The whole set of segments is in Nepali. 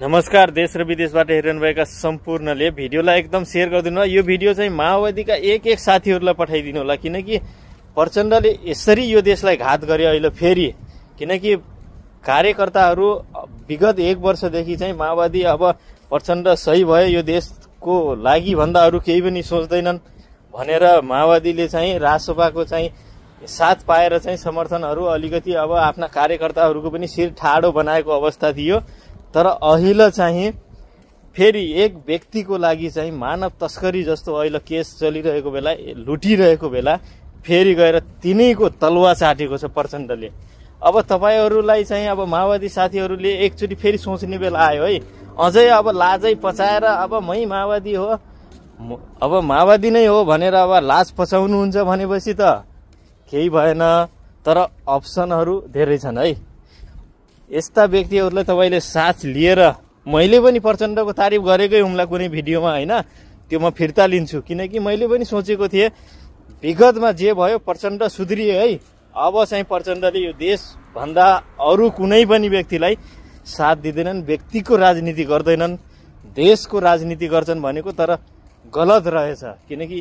नमस्कार। देश र विदेशबाट हेरिरहनुभएका सम्पूर्णले भिडियोलाई एकदम शेयर गरिदिनु होला। यो भिडियो चाहिँ माओवादीका एक साथीहरूलाई पठाइदिनु होला, किनकि प्रचण्डले यसरी यो देशलाई घात गरे अहिले फेरि। किनकि कार्यकर्ताहरू विगत एक वर्षदेखि चाहिँ माओवादी अब प्रचण्ड सही भयो यो देशको लागि भन्दा अरू केही पनि सोच्दैनन् भनेर माओवादीले चाहिँ रासोपाको चाहिँ साथ पाएर चाहिँ समर्थनहरू अलिकति अब आफ्ना कार्यकर्ताहरूको पनि शिर ठाडो बनाएको अवस्था थियो। तर अहिले चाहिँ फेरि एक व्यक्तिको लागि चाहिँ मानव तस्करी जस्तो अहिले केस चलिरहेको बेला, लुटिरहेको बेला फेरि गएर तिनैको तलवा चाटेको छ प्रचण्डले। अब तपाईहरूलाई चाहिँ अब माओवादी साथीहरूले एकचोटि फेरि सोच्ने बेला आयो है। अझै अब लाजै पचाएर अब मै माओवादी हो, अब माओवादी नै हो भनेर अब लाज पचाउनुहुन्छ भनेपछि त केही भएन। तर अप्सनहरू धेरै छन् है। यस्ता व्यक्तिहरूलाई तपाईँले साथ लिएर, मैले पनि प्रचण्डको तारिफ गरेकै हुम्ला कुनै भिडियोमा होइन, त्यो म फिर्ता लिन्छु। किनकि मैले पनि सोचेको थिएँ विगतमा जे भयो प्रचण्ड सुध्रिए है। अब चाहिँ प्रचण्डले यो देशभन्दा अरू कुनै पनि व्यक्तिलाई साथ दिँदैनन्, व्यक्तिको राजनीति गर्दैनन्, देशको राजनीति गर्छन् भनेको तर गलत रहेछ। किनकि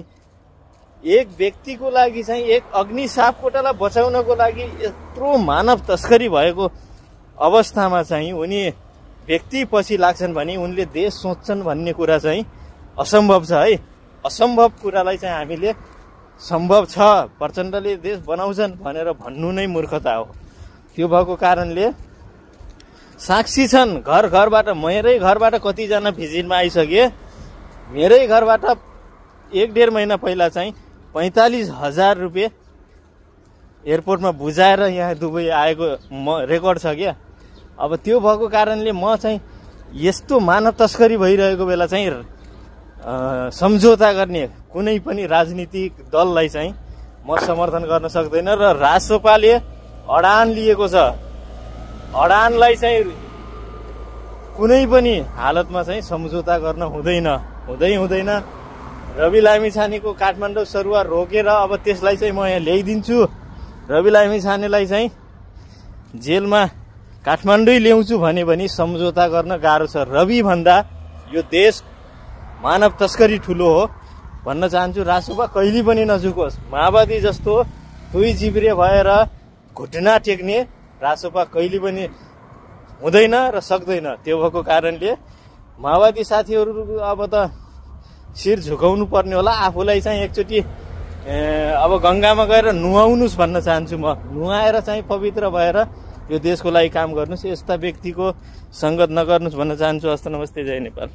एक व्यक्तिको लागि चाहिँ, एक अग्नि सापकोटालाई बचाउनको लागि यत्रो मानव तस्करी भएको अवस्थामा चाहिँ उनी व्यक्ति पछि लाग्छन् भने उनले देश सोच्छन् भन्ने कुरा चाहिँ असम्भव छ है। असम्भव कुरालाई चाहिँ हामीले सम्भव छ, प्रचण्डले देश बनाउँछन् भनेर भन्नु नै मूर्खता हो। त्यो भएको कारणले साक्षी छन् घर घरबाट। मेरै घरबाट कतिजना भिजिटमा आइसके। मेरै घरबाट 1-1.5 महिना पहिला चाहिँ 45,000 रुपियाँ एयरपोर्टमा बुझाएर यहाँ दुबई आएको रेकर्ड छ क्या। अब त्यो भएको कारणले म चाहिँ यस्तो मानव तस्करी भइरहेको बेला चाहिँ सम्झौता गर्ने कुनै पनि राजनीतिक दललाई चाहिँ म समर्थन गर्न सक्दैन। र रासोपाले अडान लिएको छ, अडानलाई चाहिँ कुनै पनि हालतमा चाहिँ सम्झौता गर्न हुँदैन। रवि लामिछानेको काठमाडौँ सरुवा रोकेर अब त्यसलाई चाहिँ म यहाँ ल्याइदिन्छु। रवि लामिछानेलाई चाहिँ जेलमा काठमाडौँ ल्याउँछु भने पनि सम्झौता गर्न गाह्रो छ। रवि भन्दा यो देश मानव तस्करी ठुलो हो भन्न चाहन्छु। रासोपा कहिले पनि नझुकोस्। माओवादी जस्तो दुई जिब्रे भएर घुट्ना टेक्ने रासोपा कहिले पनि हुँदैन र सक्दैन। त्यो भएको कारणले माओवादी साथीहरू अब त शिर झुकाउनु पर्ने होला। आफूलाई चाहिँ एकचोटि अब गङ्गामा गएर नुहाउनुस् भन्न चाहन्छु म। नुहाएर चाहिँ पवित्र भएर यो देशको लागि काम गर्नुहोस्। यस्ता व्यक्तिको सङ्गत नगर्नुहोस् भन्न चाहन्छु। हस्त नमस्ते, जय नेपाल।